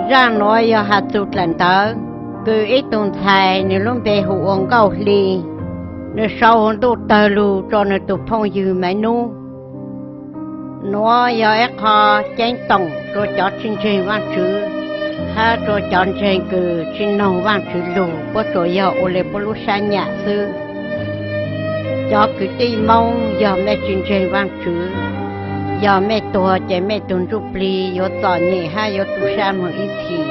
Zaj nuav yog has txug dlaim ntawv kws ib tug ntxhais, nwg lub npe hu ua Nkauj Hli. Nwg sau hauv ntuj tawg lug rua nwg tug phooj ywg Maiv Nub. Nuav yog ib qho ceeb toom rua cov tsi ntseeg Vaajtswv hab rua cov ntseeg kws tsi noog Vaajtswv lug, puab tsuas yog ua le puab lub sab nyam xwb. Cov kwv tij Moob, yog mej tsi ntseeg Vaajtswv, yog mej tuag ces mej tug ntsuj plig yuav txom nyem hab yuav tu sab moog ib txhis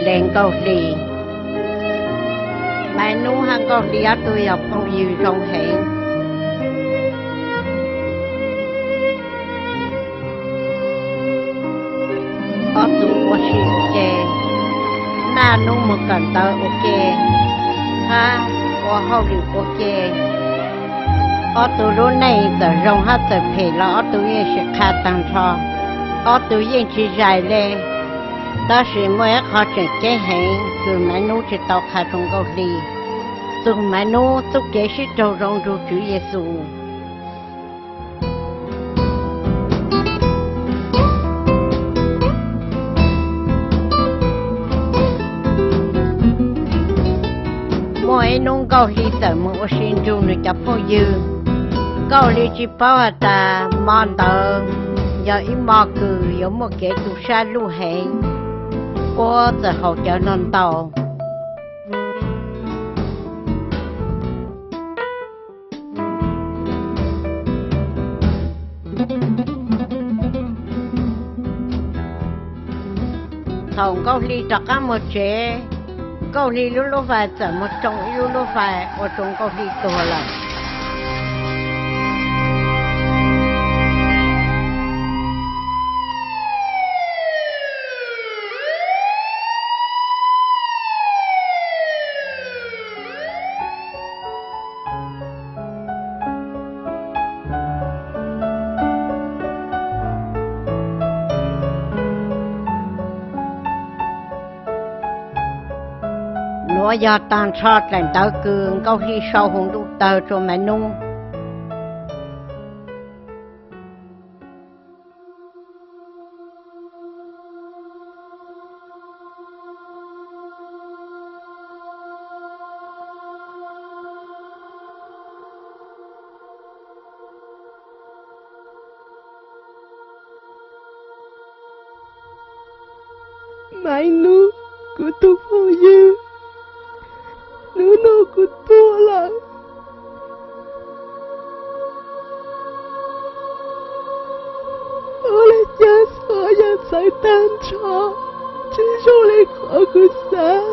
le Nkauj Hli. Maiv Nub hab Nkauj Hli ob tug yog phooj ywg zoo heev. Ob tug ua si ua ke, naj nub moog kawm ntawv ua ke, hab ua hauj lwm ua ke. Ob tug lub neej txawm zoo hab txawm phem los ob tug yeej sib qha taag nrho. Ob tug yeej tsi zais le, tab sis muaj ib qho tseem ceeb heev kws Maiv Nub tsi tau qha rua Nkauj Hli, txug Maiv Nub txuj kev sib raug zoo nrug Tswv Yexus. Muaj ib nub Nkauj Hli txawm moog ua si nrug nwg cov phooj ywg. Nkauj Hli tsi paub has tas mo ntawd yog ib mo kws yuav muaj kev tu sab luj heev, puab txawm haus cawv noj ntau. Thaum Nkauj Hli rov qaab moog tsev, Nkauj Hli lub lub vais txawm moog tsoo ib lub lub vais ua rua Nkauj Hli tuag lawm. Nuav yog taag nrho dlaim ntawv kws Nkauj Hli sau hauv ntuj tawg rua Maiv Nub. Maiv Nub, kuv tug phooj ywg, nub nua kuv tuag lawm. Ua le caag xov yog txawv taag nrho, tsi zoo le qhov kuv xaav.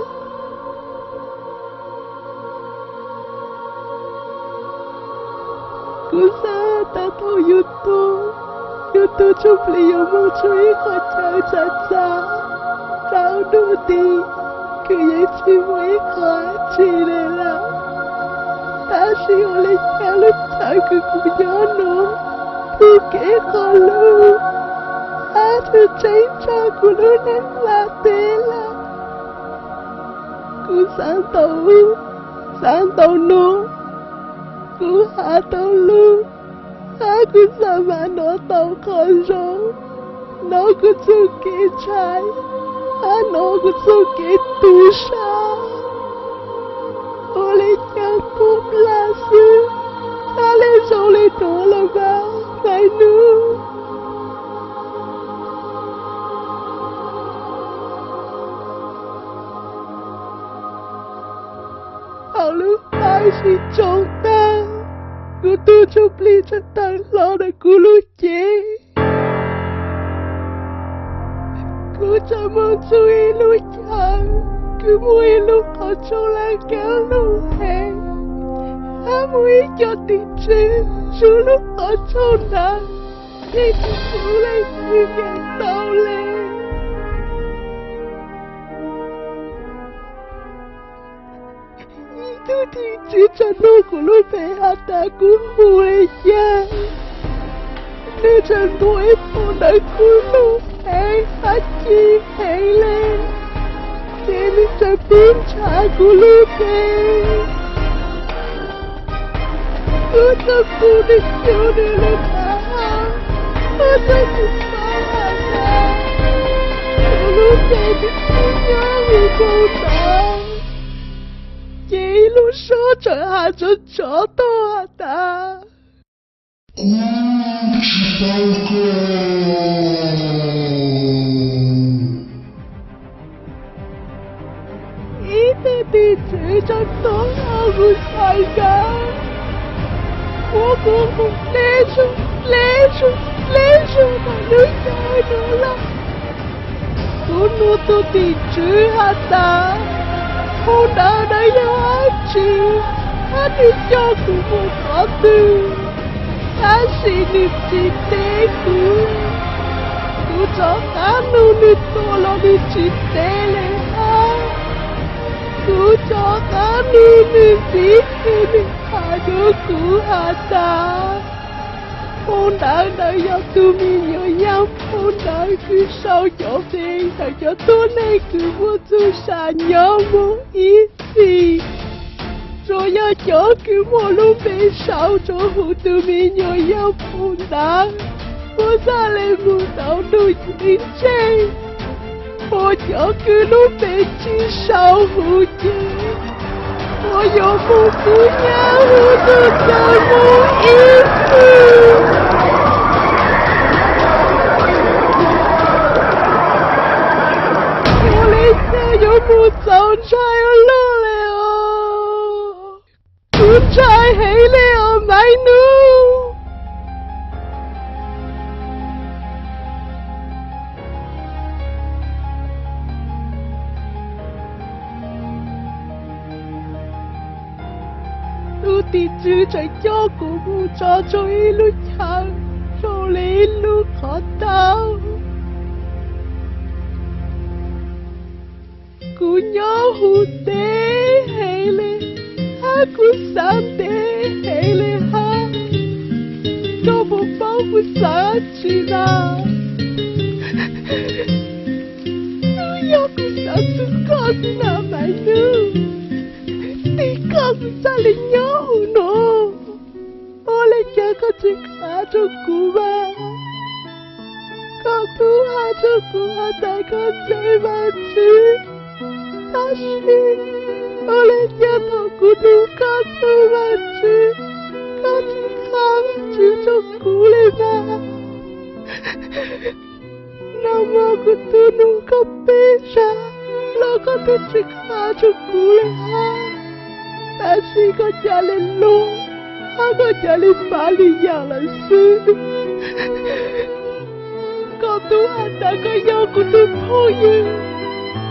Kuv xaav tas thaum yug tuag, yug tug ntsuj plig yuav moog tsua ib qhov chaw txav txav rau dua tim kws yeej tsi muaj ib qho tsi le lawm. Tab sis ua le caag lub chaw kws kuv nyob nuav pub kev qhov lug hab tseeb tseeb tso kuv lub neej nplaag teb lawm. Kuv xaav ntau ub, xaav ntau nuav, kuv has tau lug, hab kuv xaav mas nov tau qhov zoo, nov kuv txuj kev ntshai, hab nov kuv txuj kev tu sab. Ua le caag puab nplaag xwb, hab le zoo le nuav los mas Maiv Nub. Thaum lub paj sib tsoo tag, kuv tug ntsuj plig txawm tawm hlo ntawm kuv lub cev. Kuv txawm moog txug ib lub chaw kws muaj ib lub qhov tsho laj kaab lug heev, hab muaj ib co tim tswv zuj lub qhov tsho ntawd, yeej tsi pum leej twg nyeem tau le. Ib tug tim tswv txawm nug kuv lub npe has tas kuv hu le caag. Nwg txawm ntuav ib phau ntawv kub lug heev hab ci heev le, ces nwg txawm pib nrhav kuv lub npe. Kuv txawm pum nwg xyum nwg le taag hab, kuv txawm pum paub has tas kuv lub Ces tus tub nyob li ntawd, ces ib lub suab txawm hais rau tsov tuag has tas, kuv tsis tau kawg. Ib tug tim tswv tseem tuav hau kuv xaiv nkawd, muab kuv mus dleb zuj dleb zuj dleb zuj mus lub caij no lawm. Kuv nug tus tim tswv has tas, phau ntawv ntawd yog dab tsi, thiab nws coj kuv mus qhov twg, tab sis nws tsis teb kuv. Kuv rov qab nug nws tuaj los nws tsis teb li hab. Kuv rov qab nug nws ntxiv, nws hais rau kuv has tas, phau ntawv ntawd yog tus me nyuam yaus phau ntawv, kuv sau cov fev ntawm cov tuab neeg kws muaj txuj sa nyob mus ib txhis, tsuas yog cov kws muaj lub npe sau rau huv tus me nyuam yaus phau ntawv, muab xa le mus tau ntuj ceeb tsheej. Ho cov kws lub npe tsis sau huv ces puas yuav mus kub hnyiab huv tug tawg mus ib txhis. Ua li cas yuav mus txaus ntshai ua luaj li os. Kuv ntshai heev li os Maiv Nuj. Tus tim tswv tseem coj kuv mus tso rau ib lub chaw zoo li ib lub qhov taub. Kuv nyob huv teb heev li hab, kuv xav teb heev li hab. Koj puas paub kuv xav dab tsi na? Twb yog kuv xav txug koj xwb na Maiv Nuj. Tig koj kuv txhaj li nyob huv no. Ua li cas koj tsis khav rau kuv mas? Koj tub has rau kuv has tas koj ntseeg Vaajtswv, tab sis ua li cas thaum kuv nug koj txug Vaajtswv, koj tsis khav Vaajtswv rau kuv li mas? Nag hmo kuv twb nug koj peb zag los koj twb tsis khav rau kuv li hab. Tab sis koj ca le lug, hab koj ca le pav li yaam lawm xwb. Koj tub has tas koj yog kuv tug phooj ywg,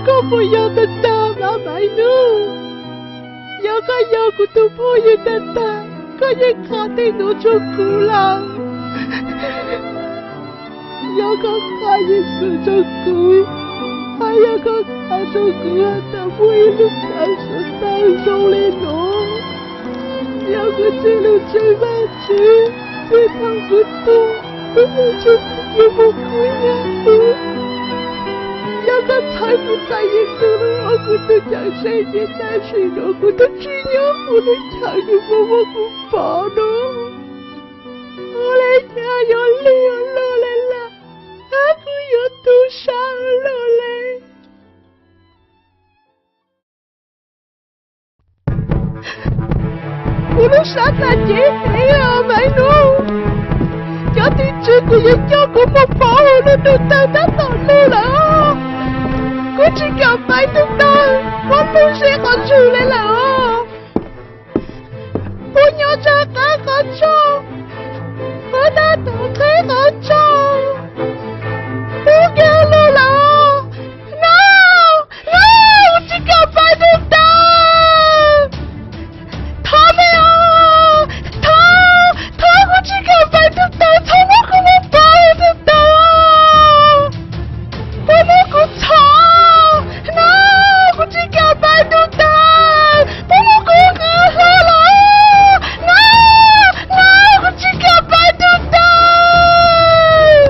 koj puas yog tag tag mas Maiv Nuj? Yog koj yog kuv tug phooj ywg tag tag, koj yeej qha tej nuav rua kuv lawm. Yog koj qha Yexus rua kuv, hab yog koj qha rua kuv has tas muaj ib lub txaj suav tawg zoo li nuav, yog kuv tsi lug ntseeg Vaajtswv, txij thaum kuv tuaj, kuv tsi tau moog kub hnyiab huv. Yog koj txhawb kuv txais Yexus lug ua kuv tug Cawmseej ces tam sim nuav kuv tub tsi nyob huv lub chaw kws puab muab kuv pov nuav. Ua le caag yuav lig ua luaj le lawm, hab kuv yuav tu sab ua luaj le. Kuv lub sab tag cev heev os Maiv Nuj. Cov tim tswv kws yuav coj kuv moog pov huv lub ntuj tawg tab tom lug lawm. Kuv tsis kam pais tug tawg, kuv lug ze qhov ntswg le lawm os. Puab nyob tsawg qab qhov tsaug, puab tab tom qheb qhov tsaug, puab kaag lug lawm. No, no, kuv tsis kam pais tug tawg. Thov mej os, thov, thov kuv tsis kam pais tug tawg, txhob muab kuv moog pov huv tug tawg. Puab muab kuv txhom, no, kuv tsis kam pais tug tawg, puab muab kuv nqua hlua lawm. No, no, kuv tsis kam pais tug tawg.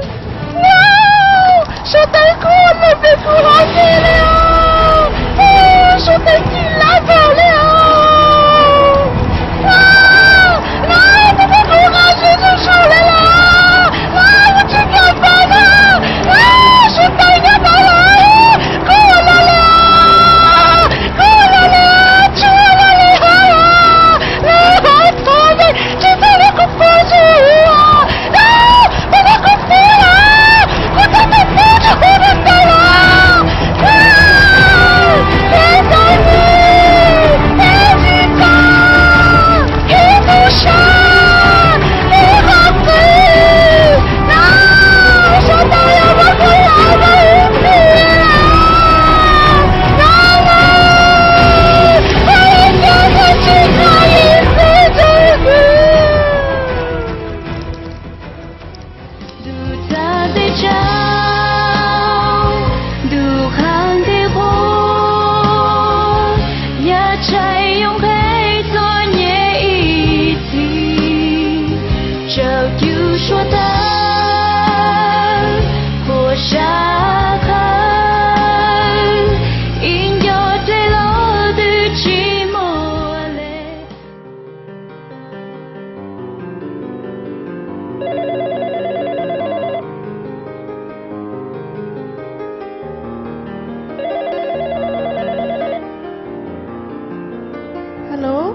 Alo,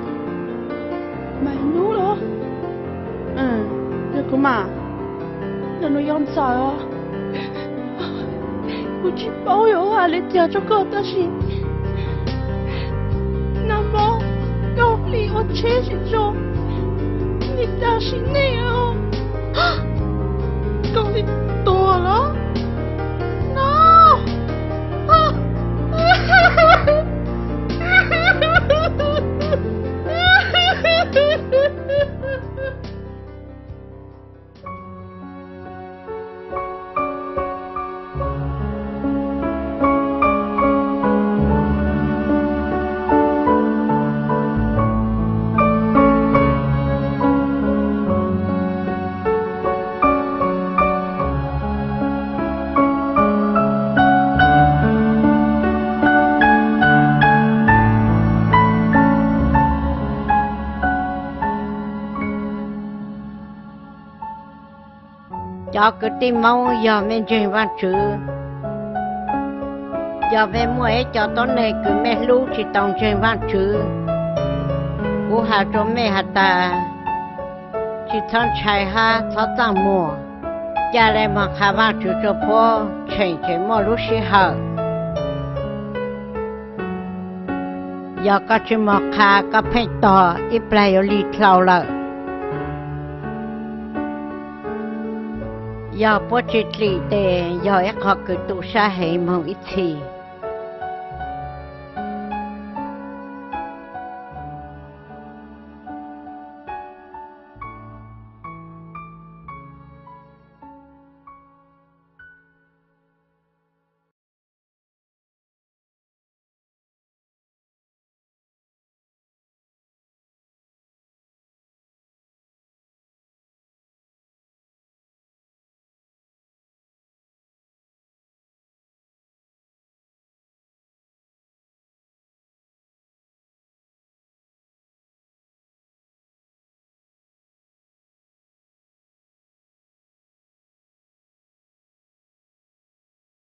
Maiv Hnub los? Yog kuv mas, ntawm no yog Ntxawm os. Kuv tsis paub yuav hais li cas rau koj tab sis nag hmo Nkauj Hli ua tsheb tsis tso, nim tam sim neej os, Nkauj Hli tuag lawm no. Cov kwv tij Hmoob yog mej ntseeg Vaajtswv, yog mej muaj ib co tuab neeg kws mej hlub tsis tau ntseeg Vaajtswv, kuv has rua mej has tas, tsis txhob ntshai hab txhob txaaj muag, ca le moog qha Vaajtswv rua puab tsheem tseem muaj lub sij hawm. Yog koj tsis moog qha koj pheej tog ib plag yuav lig dlhau lawm. Yog puab tsis dlim tes yog ib qho kws tu sab heev moog ib txhis.